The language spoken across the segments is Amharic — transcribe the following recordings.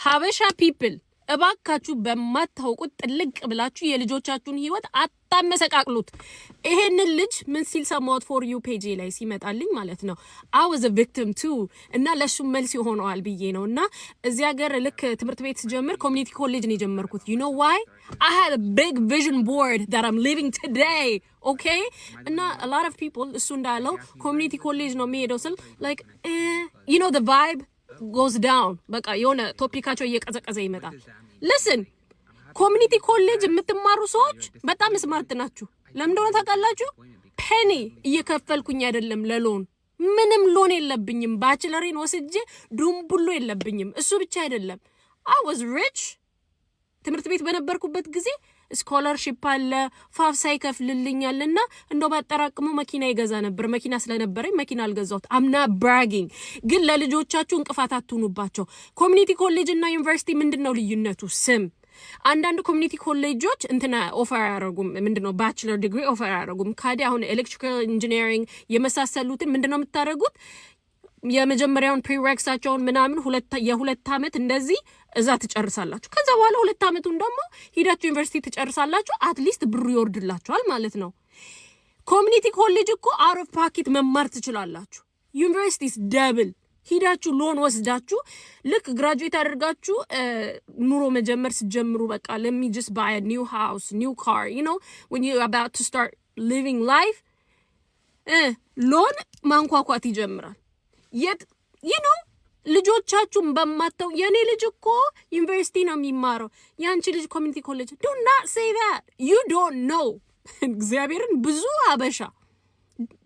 ሀበሻ people፣ እባካችሁ በማታውቁት ጥልቅ ብላችሁ የልጆቻችሁን ህይወት አታመሰቃቅሉት። ይሄንን ልጅ ምን ሲል ሰማሁት? For You page ላይ ሲመጣልኝ ማለት ነው። I was a victim too እና ለእሱ መልስ ይሆነዋል ብዬ ነው። እና እዚህ ሀገር ልክ ትምህርት ቤት ስጀምር community college ነው የጀመርኩት። You know why? I had a big vision board that I'm living today, okay? እና a lot of people እሱ እንዳለው community college ነው የሚሄደው ስል like the vibe goes down። በቃ የሆነ topic ኣቸው እየቀዘቀዘ ይመጣል። Listen፣ community college የምትማሩ ሰዎች በጣም smart ናችሁ። ለምን እንደሆነ ታውቃላችሁ? Penny እየከፈልኩኝ አይደለም ለ loan፣ ምንም loan የለብኝም። Bachelor ኤን ወስጄ ዱምቡሎ የለብኝም። እሱ ብቻ አይደለም፣ I was rich። ትምህርት ቤት በነበርኩበት ጊዜ scholarship አለ፣ FAFSA ይከፍልልኛል እና እንደው ባጠራቅመው መኪና ይገዛ ነበር። መኪና ስለነበረኝ መኪና አልገዛሁት። I'm not bragging፣ ግን ለልጆቻችሁ እንቅፋት አትሁኑባቸው። Community college እና ዩኒቨርሲቲ ምንድን ነው ልዩነቱ? ስም። አንዳንድ community college ኦች እንትና offer አያደርጉም። ምንድነው፣ bachelor degree offer አያደርጉም። ካዲ አሁን electrical engineering የመሳሰሉትን ምንድነው የምታደርጉት? የመጀመሪያውን prereqs ኣቸውን ምናምን የ2 ዓመት እንደዚህ እዛ ትጨርሳላችሁ። ከዛ በኋላ 2 ዓመቱን ደግሞ ሂዳችሁ ዩኒቨርሲቲ ትጨርሳላችሁ። At least ብሩ ይወርድላችኋል ማለት ነው። Community college እኮ out of pocket መማር ትችላላችሁ። University is double። ሂዳችሁ loan ወስዳችሁ ልክ graduate አድርጋችሁ ኑሮ መጀመር ስትጀምሩ፣ በቃ let me just buy new house, new car, when you about to start living life፣ loan ማንኳኳት ይጀምራል። የት ልጆቻችሁን በማተው የእኔ ልጅ እኮ ዩኒቨርሲቲ ነው የሚማረው፣ የአንቺ ልጅ community college። Do not say that. You don't know። እግዚአብሔርን ብዙ አበሻ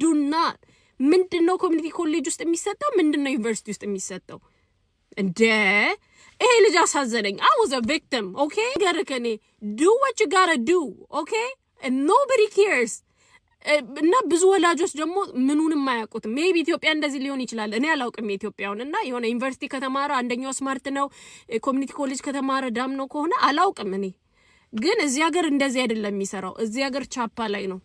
do not። ምንድን ነው community college ውስጥ የሚሰጠው? ምንድን ነው ዩኒቨርሲቲ ውስጥ የሚሰጠው? እንደ ይሄ ልጅ አሳዘነኝ። I was a victim, okay? ገርከኔ do what you gotta do, okay? Nobody cares። እና ብዙ ወላጆች ደግሞ ምኑንም አያውቁትም። Maybe ኢትዮጵያ እንደዚህ ሊሆን ይችላል። እኔ አላውቅም የኢትዮጵያውን። እና የሆነ ዩኒቨርሲቲ ከተማረ አንደኛው smart ነው፣ community college ከተማረ dumb ነው ከሆነ አላውቅም። እኔ ግን እዚህ ሀገር እንደዚህ አይደለም የሚሰራው። እዚህ ሀገር ቻፓ ላይ ነው።